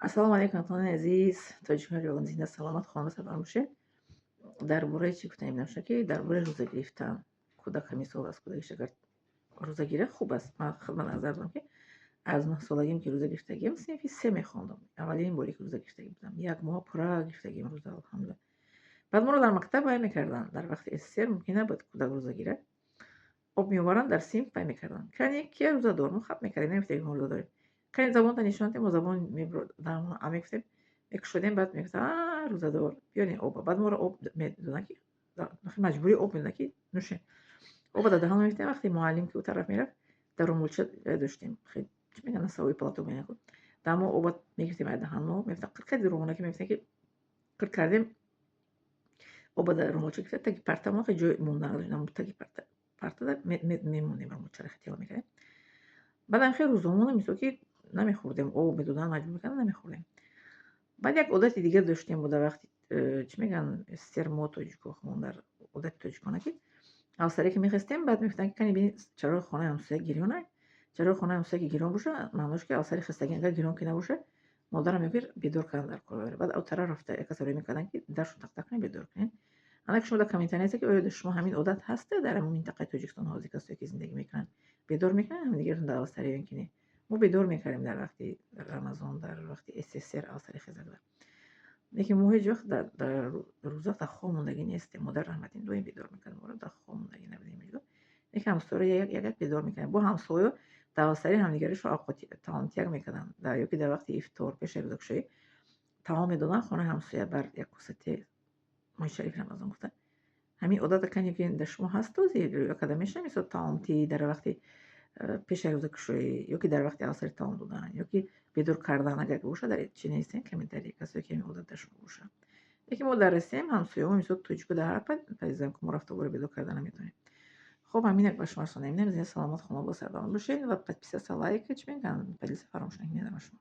Ассалому алайкум, ҳамватанони азиз, тоҷикони ҷавон, зинда, саломат, хонада сарбаланд бошед. Дар бораи чӣ гуфтанем наша, ки дар бораи рӯза гирифтан. Кӯдак ҳамин сол аз кӯдакиш агар рӯза гирад, хуб аст. Ман худман назар дорам, ки аз 9 солагиам ки рӯза гирифтагиам, синфи се мехондам. Аввалин боре ки рӯза гирифтагӣ будам. Як моҳ пурра гирифтагиам рӯза, алҳамдулилла. Баъд моро дар мактаб вай мекарданд. Дар вақти СССР мумкин набуд кӯдак рӯза гирад. Об меоваранд, дар синф вай мекарданд. Кане кия рӯзадор? Мо хаб мекардем, намегуфтем, ки мо рӯза дорем. Кане забонта нишон дем, мо забон мегуфтем, мекушодем, баъд мегуфтанд: «А, рӯзадор, биёред оба». Баъд моро об медоданд, ки маҷбурӣ об медоданд, ки нӯшем. Оба дар даҳон мегирифтем, вақте муаллим ки ӯ тараф мерафт, дар румолча доштем. Чӣ мегӯянд, носовой платок мегӯянд. Дар мо оба мегирифтем аз даҳан мо, мегуфтанд: «Қирт кардӣ румола?» Ки мегуфтем, ки қирт кардем, оба дар румолча гирифта, таги парта мо ҷой монда таги парта, партада мемондем, румолчаро тела мекардем. Баъдам хеле рӯзомона мисол ки намехӯрдем, об медоданд, маҷбур мекарданд, намехӯрдем. Баъд як одати дигар доштем бо дар вақти чӣ мегӯянд, СССР, мо тоҷико хумон дар одати тоҷикона, ки авсаре ки мехестем, баъд мегуфтанд, ки кани бини, чароғи хонаи ҳамсоя гирён. Чароғи хонаи ҳамсоя ки гирён боша, маънош ки авсари хестагӣ. Агар гирён ки набоша, модарам мегӯяд, бедор кардан дар кор. Баъд ав тараф рафта як касро мекарданд, ки даршон тақ-тақ кунед, бедор кунед. Ана ки шумо дар комментария нависед, ки оё шумо ҳамин одат ҳаста дар ҳамон минтақаи Тоҷикистон, ҳозир касое ки зиндагӣ мекунанд, бедор мекунанд ҳамдигарашон дар авсари ё ин ки не? Мо бедор мекардем дар вақти Рамазон, дар вақти СССР авсари хезагда. Лекин мо ҳеҷ вақт дар рӯза дар хоб мондагӣ нестем. Модар раҳматин доим бедор мекард моро, дар хоб мондагӣ набудем ҳеҷ гоҳ. Лекин ҳамсояро як як бедор мекардем. Бо ҳамсоё дар авсари ҳамдигарашро авқоти таомтияк мекарданд. Ё ки дар вақти ифтор, пеш аз рӯзакушоӣ таом медоданд хонаи ҳамсоя бар як косате моҳи шарифи Рамазон гуфта. Ҳамин одата кане ки дар шумо ҳаст, ё карда мешавад, мисол таомтӣ дар вақти пеш аз рӯзакушоӣ ё ки дар вақти авсари таом додан ё ки бедор кардан, агар бошад, дар чӣ нависем комментарий, касое ки ҳамин одат дар шумо бошад. Лекин мо дар Россияем, ҳамсояҳо мисол тоҷико дар ҳар пайзам, ки мо рафта бора бедор карда наметавонем. Хоб, ҳаминак ба шумо расонем. Зинда, саломат, хонобод, сарбаланд бошед ва подписаться, лайк, чӣ мегӯянд, поделиться фаромӯш накунед ама шумо.